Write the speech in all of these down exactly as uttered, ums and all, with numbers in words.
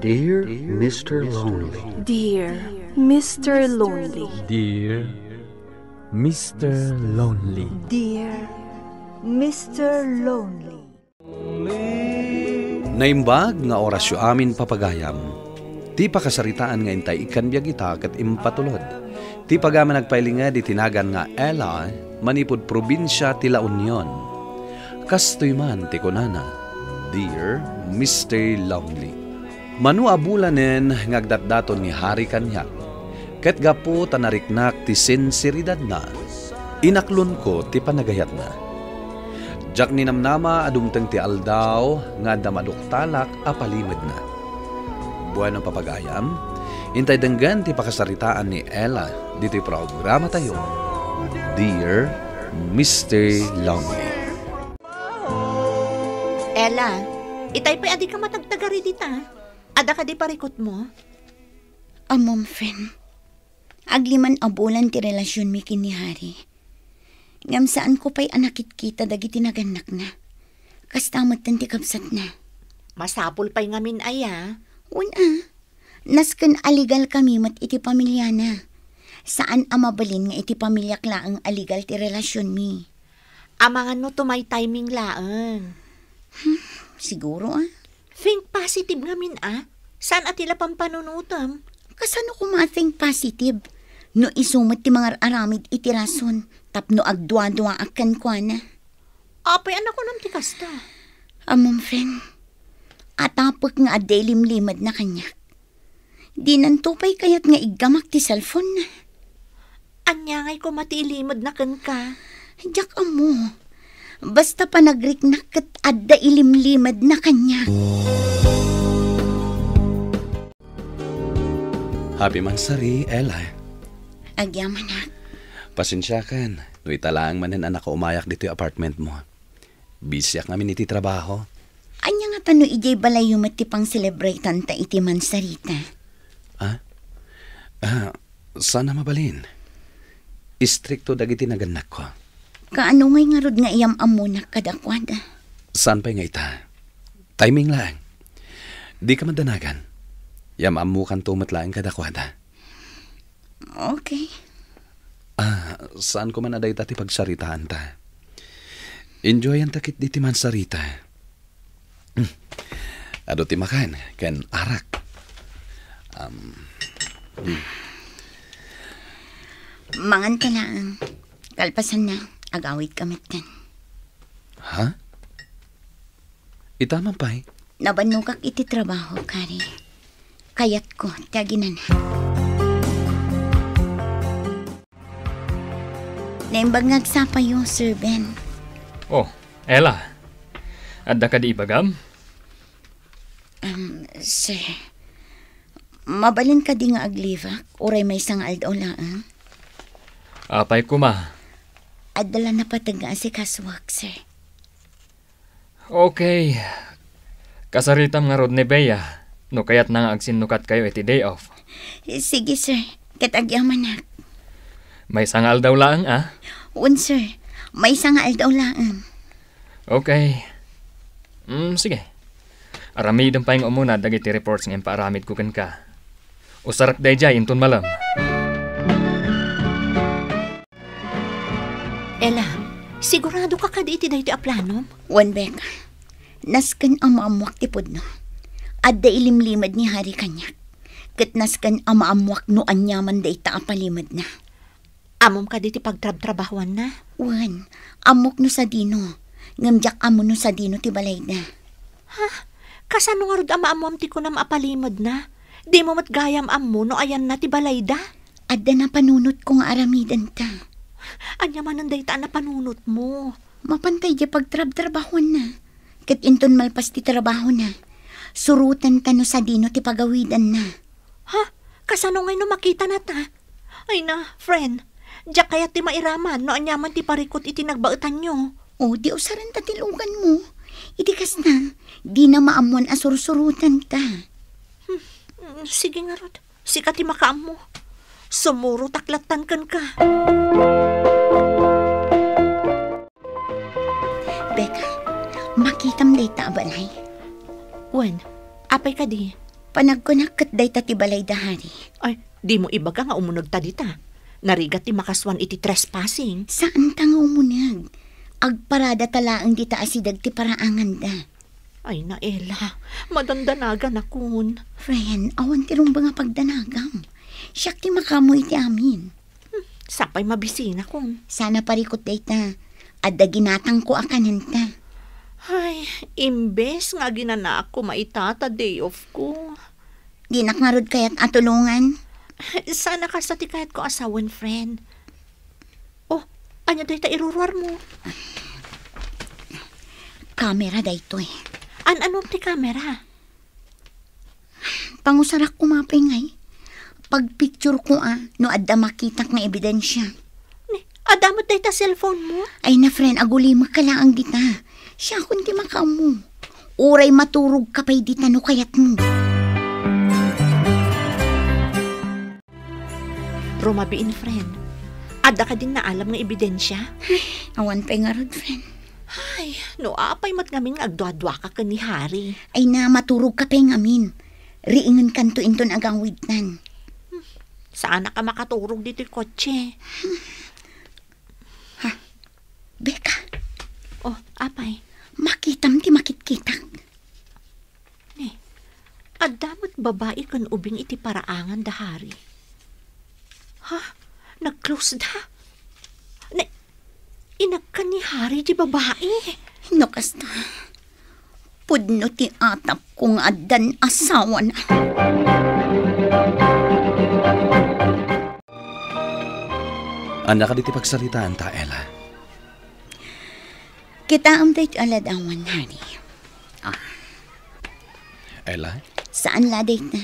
Dear Mister Lonely. Dear Mister Lonely. Dear Mister Lonely. Dear Mister Lonely. Naimbag nga orasyo amin, papagayam. Ti pakasaritaan nga intay ikkan biag ita ket impatulod. Ti pagaman agpailinged iti nagan nga Ella, manipud probinsia ti La Union. Kastoy man ti kunana, Dear Mister Lonely. Mano a bulanen nga agdatdaton ni Hari kaniak, ket gapu ta nariknak ti sinseridadna, inaklonko ti panagayatna. Diak ninamnama a dumteng ti aldaw nga adda maduktalak a palimedna. Bueno, papagayam, intay denggen ti pakasaritaan ni Ella ditoy programatayo, Dear Mister Lonely. Ella, itay pay a dika matagtagari dita. Adda kadi parikutmo? Ammom, friend. Agliman a bulan ti relasionmi ken ni Hari. Ngem saanko pay a nakitkita dagiti nagannakna. Kasta metten ti kabsatna. Masapul pay ngamin aya? Wen a. Nasken a legal kami met iti pamiliana. Saan a mabalin nga iti pamiliak laeng a legal ti relasionmi. Amangan no tumay timing laeng. Hmm, siguro, ah. Think positive ngamin, ah. Saan a ti la pampanunotem? Kasano koma a think positive? No isu met ti mangar-aramid iti rason, tapno agduaduaak kenkuana. Apay a nakunam ti kasta? Ammom, friend, atapek nga adda ilimlimedna kaniak. Dinanto pay kayat nga iggamak ti cellphone-na. Ania ngay koma ti ilimedna kenka? Diak ammo. Basta panagriknak ket adda ilimlimedna kaniak. Happy mansari, Ella. Agyamanak. Pasensiakan no ita laeng manen a nakaumayak ditoy apartment mo. Busyak ngamin iti trabaho. Ania ngata no idiay balayyo met ti pang-celebratanta iti mansarita? Ah? Ah, saan a mabalin. Istrikto dagiti nagannakko. Kaano ngay ngarud nga iyam-ammonak kadakuada? Saan pay nga ita? Timing laeng. Dika madanagan. Iyam-ammokanto met laeng kadakuada. Okay. Ah, saanko man a dayta ti pagsaritaanta. Enjoyanta ketdi ti mansarita. Hmm. Adu ti makan ken arak. Um, hmm. Manganta laeng. Kalpasanna, agawidka metten. Ha? Ita man pay? Nabannogak iti trabaho, Kari. Kayatko ti aginana. Naimbag nga agsapayo, Sir Ben. Oh, Ella. Adda kadi ibagam? Um, sir, mabalin kadi nga ag-leave-ak, uray maysa nga aldaw laeng? Apay koma? Adda la napateg nga asikasuak, sir. Okay. Kasaritam ngarud ni Bea, no kayatna nga agsinnukatkayo iti day off. Sige, sir. Ket agyamanak. Maysa nga aldaw laeng, ah? Wen, sir. Maysa nga aldaw laeng. Okay. Mm, sige. Aramidem pay nga umuna dagiti reports nga impaaramidko kenka. Usarek daydiay inton malem. Ella, sigurado ka kadi iti daytoy a planom? Wen, Becca. Nasken a maammoak ti pudno. Adda ilimlimed ni Hari kaniak. Ket nasken a maammoak no ania man dayta a palimedna. Ammom kadi ti pagtrabtrabahuanna? Wen, ammok no sadino. Ngem diak ammo no sadino ti balayda. Ha? Kasano ngarud a maammoam ti kunam a palimedna? Dimo met gayam ammo no ayanna ti balayda? Adda napanunotko nga aramidenta. Ania manen dayta a napanunotmo? Mapantay diay pagtrabtrabahuanna. Ket inton malpas ti trabahona, surotenta no sadino ti pagawidanna. Ha? Kasano ngay no makitana ta? Ay na, friend, diak kayat ti mairaman no aniaman ti parikut iti nagbaetanyo. O, di usarenta ti luganmo. Iti kasta, dina maammoan a sursurotenta. Hmm, sige ngarud. Sika ti makaammo. Sumurotak lattan kenka. Becca, makitam dayta a balay? Wen, apay kadi? Panagkunak ket dayta ti balay da, Hari. Ay, dimo ibaga nga umunegta dita. Narigat ti makasuan iti trespassing. Saanta nga umuneg. Agparadata laeng dita asideg ti paraanganda. Ay, Naela, madandanaganakon. Friend, awan ti rumbeng a pagdanagam. Siak ti makaammo iti amin. Hmm, sapay mabisinakon. Sana parikot dayta. Adda ginatangko a kanenta. Ay, imbes nga aginanaak koma ita ta day off ko. Dinak ngarud kayat a tulongan? Sana kasta ti kayatko a sawen, friend. Oh, ania dayta iruruarmo? Kamera daytoy. An-anom ti kamera? Pangusarak koma pay ngay. Pagpictureko a no adda makitak nga ebidensia. Ni, adda met dayta cellphone mo? Ay na, friend, agulimekka laeng dita. Siakon ti makaammo. Uray maturogka pay dita no kayatmo. Rumabiin, friend. Adda kadin naalam nga ebidensia? Ay, awan pay ngarud, friend. Ay, no apay met ngamin nga agduaduaka ken ni Harry. Ay na, maturogka pay ngamin. Riingenkanto inton agawidtan. Saanak a makaturog ditoy kotse. Ha? Beka. Oh, apay? Makitam ti makitkitak. Ni, adda met babai ken ubing iti paraangan da Harry. Ha? Nag-close da? Ni, inagkan ni Harry di babai? No kasta, pudno ti atapko nga addan asawana. Ania kadi ti pagsaritaanta, Ella? Kitaem daytoy a ladawan, honey. Ah. Ella? Saan la dayta?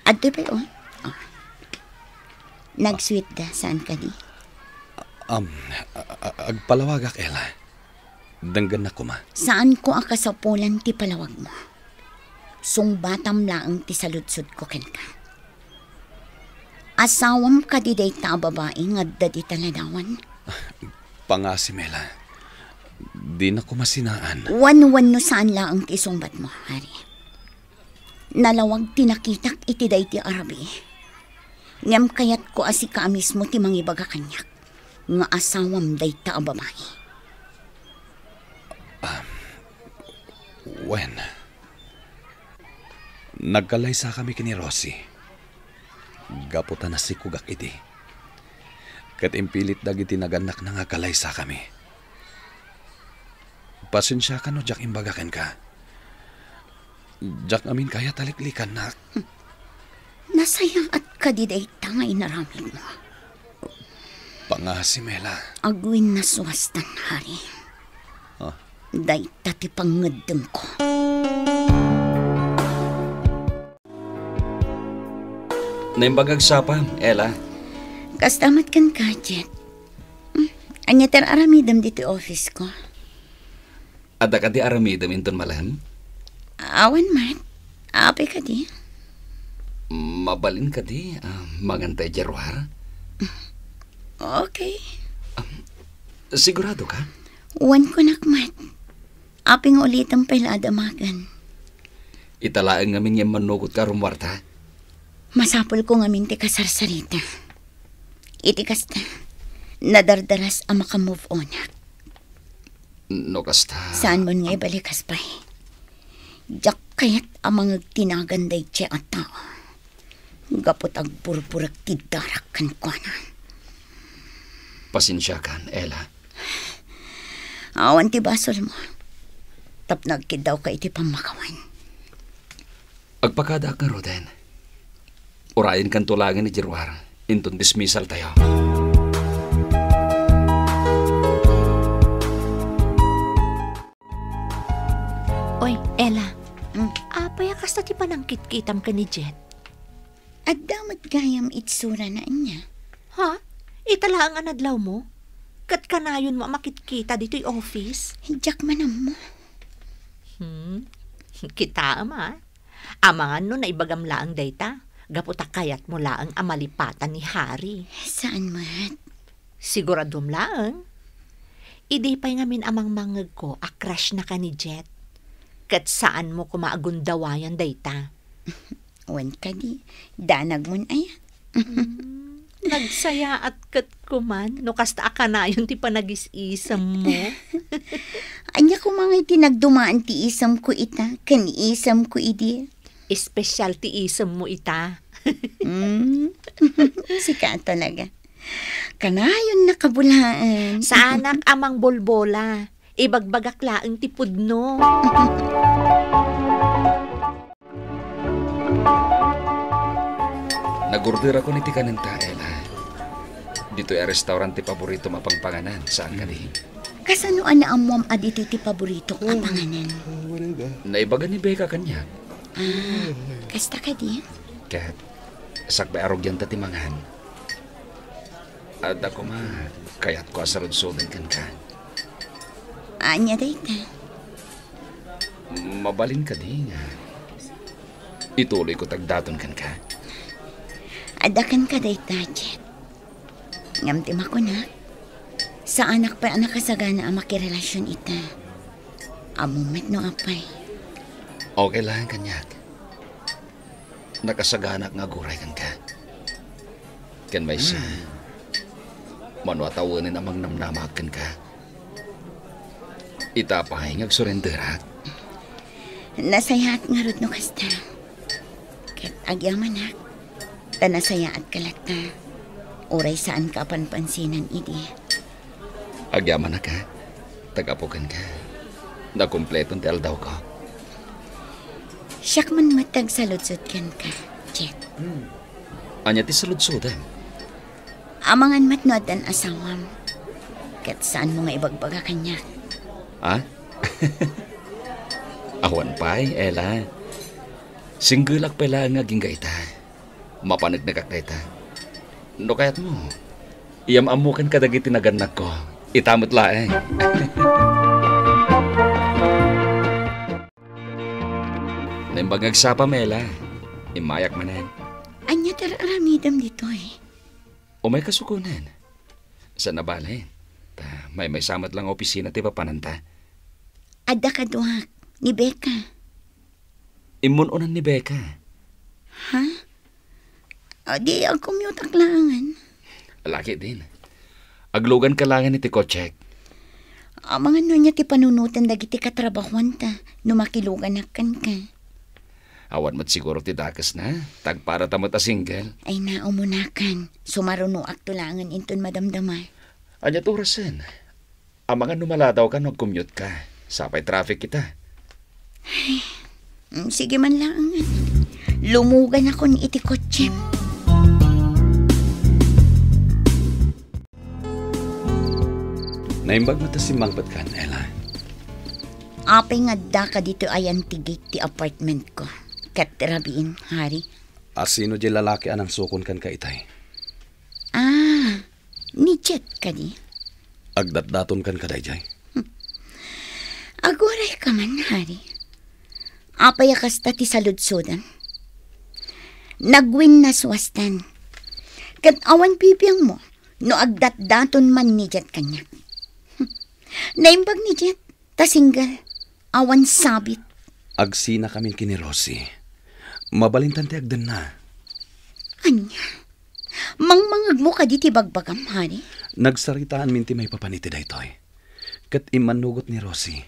Adtoy pay, oh. Ah. Nag-sweet da, saan kadi? Um, a-, a-, agpalawagak, Ella. Denggennak koma. Saanko a kasapulan ti palawagmo. Sungbatam laeng ti saludsodko kenka. Asawam kadi dayta a babai nga adda dita ladawan? Pangasim, Ella. Dinak koma sinaan. Wenno saan laeng ti isungbatmo, Harry. Nalawag ti nakitak iti daydi a rabii. Ngem kayatko a sika a mismo ti mangibaga kaniak nga asawam dayta a babai. Ah, wen, nagkalaysakami ken ni Rosie gapu ta nasikogak idi. Ket impilit dagiti nagannakna nga agkalaysakami. Pasensiakan no diak imbaga kenka. Diak ngamin kayat a liklikannak. Nasayaat kadi dayta nga inaramidmo? Pangasim, Ella. Agwinnasuastan, Harry. Ah. Dayta ti pangngeddengko. Naimbag agsapa, Ella. Kasta met kenka, Jet. Hmm, ania ti aramidem ditoy office ko? Adda kadi aramidem inton malem? Awan met. Apay kadi? Mabalin kadi, ah, manganta idiay ruar? Okay. Um, sigurado ka? Wen kunak met. Apay nga ulitem pay la a damagen? Ita laeng ngamin nga immannugotka a rummuarta. Masapulko ngamin ti kasarsarita. Iti kasta, nadardaras a maka-move onak. No kasta. Saanmon nga ibalikas pay? Diak kayat a mangagtinagan daydiay a tao. Gapu ta agburburek ti darak kenkuana. Pasensiakan, Ella. Awan ti basolmo. Tapno agkiddawka iti pammakawan. Agpakadaak ngaruden. Urayenkanto laengen idiay ruar, inton dismisaltayo. Oy, Ella. Mm. Apay a kasta ti panangkitkitam ken ni Jet? Adda met gayam itsurana, ania? Ha? Ita laeng a nadlawmo? Ket kanayonmo a makitkita ditoy office? Diak man ammo. Hmm? Kitaem, a. Amangan no naibagam laeng dayta, gapu ta kayatmo laeng a malipatan ni Harry. Saan met? Siguradom laeng. Idi pay ngamin a mangmangngegko a crush na ka ni Jet. Ket saanmo koma a gundawayan dayta. Wen kadi, danagmon aya? Mm, nagsayaat ket kuman no kasta a kanayon ti panagis-isemmo. Ania koma ngay ti nagdumaan ti isemko ita ken isemko idi? Espesyal ti isemmo ita. Mm. Sika talaga. Kanayon nakabulaen. Saanak a mangbolbola. Ibagbagak laeng ti pudno. Nagorderakon iti kanenta, Ella. Ditoy a restaurant ti paboritom a pangpanganan, saan kadi? Kasano a naammoam a ditoy ti paboritok a panganan? Naibaga ni Becca kaniak. Ah, kasta kadi? Ket, sakbay a rugianta ti mangan. Adda koma, kayatko a sarudsoden kenka. Ania dayta? Mabalin kadi nga ituloyko ti agdaton kenka? Adda kenka dayta, Jet. Ngem ti makunak, saanak pay a nakasagana a makirelasion ita. Ammom met no apay. Okay lang kaniak. Nakasaganak nga aguray kenka. Ken maysa, hmm, mano a tawenen a mangnamnamaak kenka. Ita pay nga agsurenderak. Nasayaat ngarud no kasta. Ket agyamanak, ta nasayaatka latta. Uray saanka a panpansinan idi. Agyamanak, a. Tagapu kenka. Nakumpleton ti aldawko. Siak man met ti agsaludsod kenka, Jet. Hmm. Ania ti saludsodem? Amangan met no addan asawam. Ket saanmo nga ibagbaga kaniak. Ha? Awan pay, Ella. Singgelak pay laeng nga agingga ita. Mapaneknekak dayta. No kayatmo, iyam-ammoken kadagiti nagannagko. Ita met laeng. Naimbag nga agsapam, Ella. Immayak manen. Ania ti ar-aramidem ditoy? Umay kasukonen. Saan a bale. Ta, maymaysa met lang opisina ti papananta. Adda kaduak, ni Becca. Immun-unan ni Becca. Ha? A, di agcommute-ak laengen. Laki din. Agluganka laengen iti kotsek. Amangan no ania ti panunoten dagiti katrabahuanta no makiluganak kenka. Awan met siguro ti dakesna, ta agparata met a single. Ay, naumunakan. Sumarunoakto laengen inton madamdama. Aniat orasen? Amangan no maladawka no agcommute-ka. Sapay traffic ita. Ay, mm, sige man laengen. Lumuganakon iti kotsem. Naimbag met a simmangpetkan, Ella. Apay nga addaka ditoy ayan ti gate ti apartmentko? Ket ti rabiin, Harry? A sino diay lalaki a nangsukon kenka itay? Ah, ni Jet kadi? Agdatdaton kenka daydiay? Hmm. Agurayka man, Harry. Apay a kasta ti saludsodem? Nagwinnaswastan. Ket awan bibiangmo no agdatdaton man ni Jet kaniak. Hmm. Naimbag ni Jet. Ta single, awan sabit. Agsinakamin ken ni Rosie. Mabalintan ti agdenna. Ania? Mangmangegmo kadi ti bagbagam, Harry? Nagsaritaanmin ti maipapan iti daytoy. Ket immannugot ni Rosie.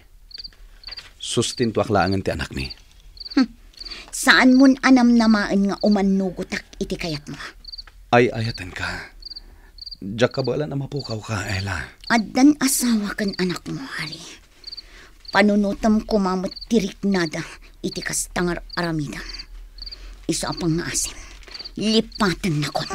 Sustintuak laengen ti anakmi. Hmm. Saanmon a namnamaen nga umannugotak iti kayatmo. Ay-ayatenka. Diak kabaelan a mapukawka, Ella. Addan asawa ken anakmo, Harry. Panunotem koma met ti riknada iti kasta nga ar-aramidem. Isu a pangngaasim, lipatennakon.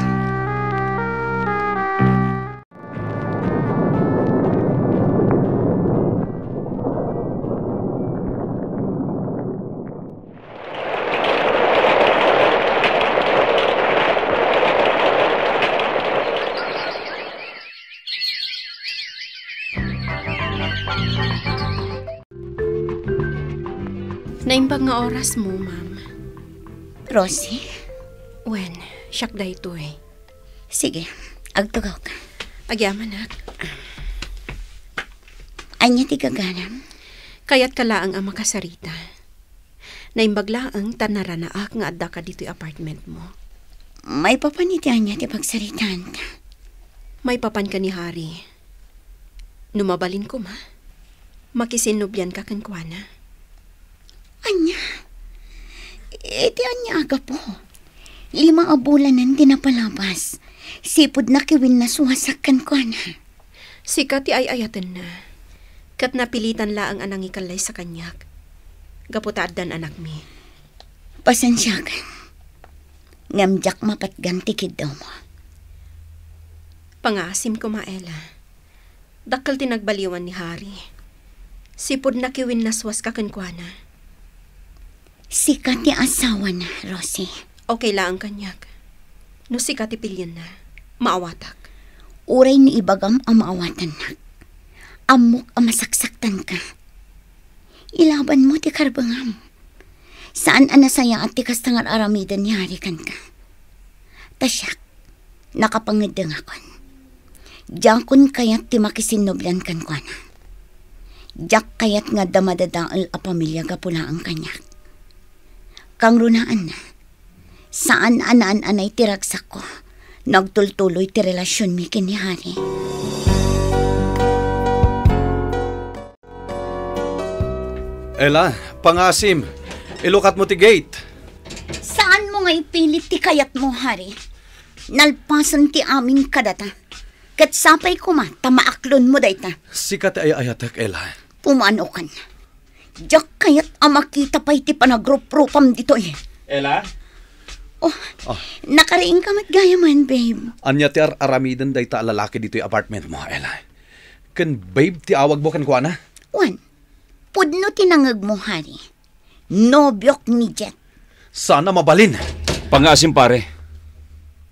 Naimbag nga orasmo, ma'am. Rosie? Wen, siak daytoy. Sige, agtugawka. Agyamanak. Ania ti gaganam? Kayatka laeng a makasarita. Naimbag laeng ta naranaak nga addaka ditoy apartment mo. Maipapan iti ania ti pagsaritaanta? Maipapan ken ni Harry. No mabalin koma, makisinnublianka kenkuana. Ania? Iti ania a gapu? Lima a bulanen ti napalabas. Sipud nakiwinnaswasak kenkuana. Sika ti ay-ayatenna, ket napilitan laeng a nangikallaysa kaniak, gapu ta addan anakmi. Pasensiakan, ngem diak mapatgan ti kiddawmo. Pangaasim koma, Ella. Dakkel ti nagbaliwan ni Harry. Sipud nakiwinnaswaska kenkuana. Sika ti asawana, Rosie. Okay laeng kaniak. No sika ti pilienna, maawatak. Uray no ibagam a maawatannak, ammok a masaksaktanka. Ilabanmo ti karbengam. Saan a nasayaat ti kasta nga ar-aramiden ni Harry kenka. Ta siak, nakapangeddengakon. Diakon kayat ti makisinnublian kenkuana. Diak kayat nga adda madadael a pamilia gapu laeng kaniak. Kangrunaanna, saan a naan-anay ti ragsakko no agtultuloy ti relasionmi ken ni Harry. Ella, pangaasim, ilukatmo ti gate. Saanmo nga ipilit ti kayatmo, Harry. Nalpasen ti amin kadata. Ket sapay koma ta maaklonmo dayta. Sika ti ay-ayatek, Ella. Pumanokan. Diak kayat a makita pay ti panagruprupam ditoy. Ella? Oh, Ah. Nakariingka met gayamen, babe. Ania ti ar-aramiden dayta a lalaki ditoy apartment mo, Ella? Ken babe ti awagmo kenkuana? Wen, pudno ti nangegmo, Harry. Nobiok ni Jet. Saan a mabalin. Pangaasim, pare.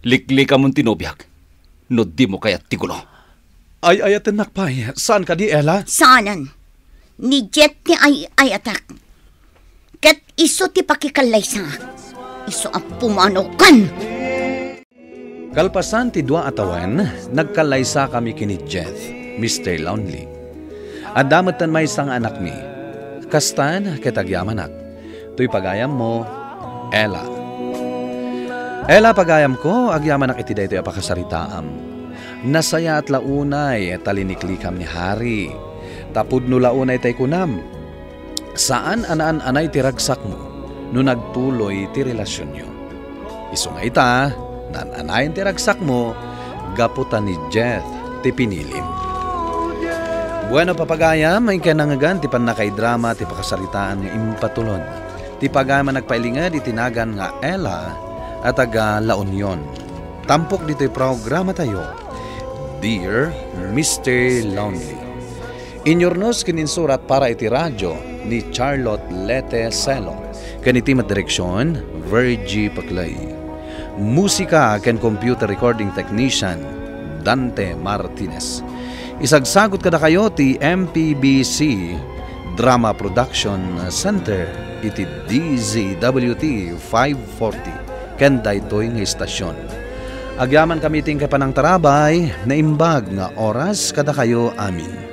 Liklikamon ti nobiak no dimo kayat ti gulo. Ay-ayatennak pay. Saan kadi, Ella? Saanen. Ni Jet ti ay-ayatak. Ket isu ti pakikallaysaak. Isu a pumanokan. Kalpasan ti dua a tawen, nagkallaysakami ken ni Jet, Mister Lonely. Adda metten maysa nga anakmi. Kastan ket agyamanak. Toy pagayammo, Ella. Ella, pagayamko, agyamanak iti daytoy a pakasaritaam. Nasayaat la unay ta liniklikam ni Harry. Ta pudno la unay tay kunam. Saan a naan-anay ti ragsakmo no nagtuloy ti relasionyo. Isu nga ita, naan-anayen ti ragsakmo gapu ta ni Jet ti pinilim. Bueno, papagayam, inka nangngegan ti pannakaidrama ti pakasaritaan nga impatulod ti pagayam a nagpailinged iti nagan nga Ella a taga La Union. Tampok ditoy programatayo, Dear Mister Lonely. Inyurnos ken insurat para iti radio ni Charlotte Lete Celo, ken iti met direksion, Virgie Paclay. Musika ken computer recording technician, Dante Martinez. Isagsagut kadakayo ti M P B C Drama Production Center iti D Z W T five forty ken daytoy nga istasion. Agyamankami iti inka panangtarabay, naimbag nga oras kadakayo amin.